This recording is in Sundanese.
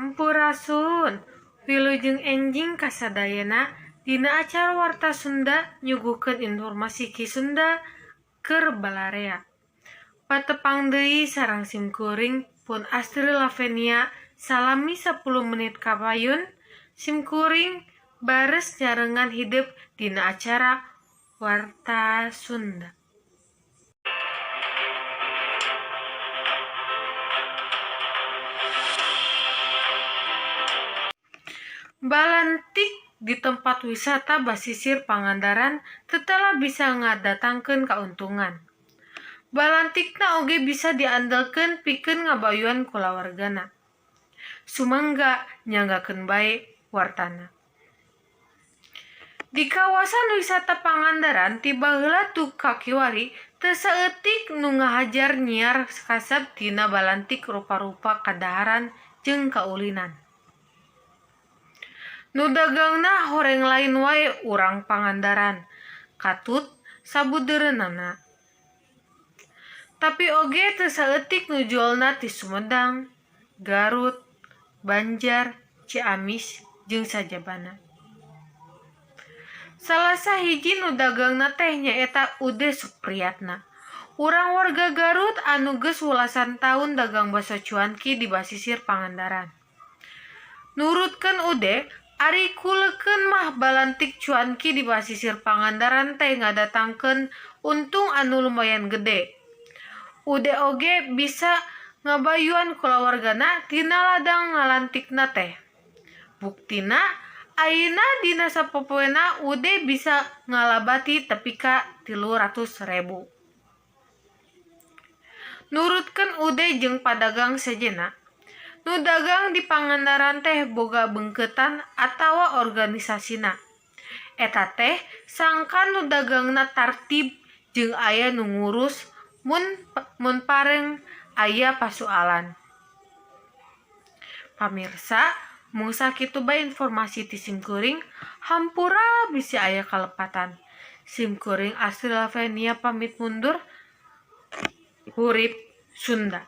Sampurasun, wilujeng enjing kasadayana dina acara Warta Sunda nyuguhkeun informasi Ki Sunda keur balarea. Patepang deui sareng simkuring pun Astri Lavenia salami 10 menit kapayun simkuring bares nyarengan hidep dina acara Warta Sunda. Balantik di tempat wisata basisir Pangandaran tetela bisa ngadatangkeun kauntungan. Balantikna oge bisa diandelkeun pikeun ngabayuan kulawargana. Sumangga nyanggakeun bae wartana. Di kawasan wisata Pangandaran ti baheula tu ka kiwari teu saeutik nu ngahajar nyiar kasep tina balantik rupa-rupa kadaharan jeung kaulinan. Nu dagangna horeng lain wae urang Pangandaran, katut sabudeureunana. Tapi oge teu saeutik nu jualna ti Sumedang, Garut, Banjar, Ciamis jeung sajabana. Salah sahiji nu dagangna teh nyaeta Ude Supriyatna, urang warga Garut anu geus welasan taun dagang baso cuanki di basisir Pangandaran. Nurutkeun Ude, ari kuleukeun mah balantik cuanki di basisir Pangandaran teh ngadatangkeun untung anu lumayan gede. Ude oge bisa ngabayuan kulawargana tina ladang ngalantikna teh. Buktina, ayeuna dina sapopoena Ude bisa ngalabati tepi ka 300.000. Nurutkeun Ude jeung padagang sejenna, nu dagang di Pangandaran teh boga beungkeutan atawa organisasina. Eta teh sangkan nu dagangna tartib jeung aya nu ngurus mun pareng aya pasualan. Pamirsa, mung sakitu bae informasi ti simkuring, hampura bisi aya kalepatan. Simkuring Astri Lavenia pamit mundur. Hurip Sunda.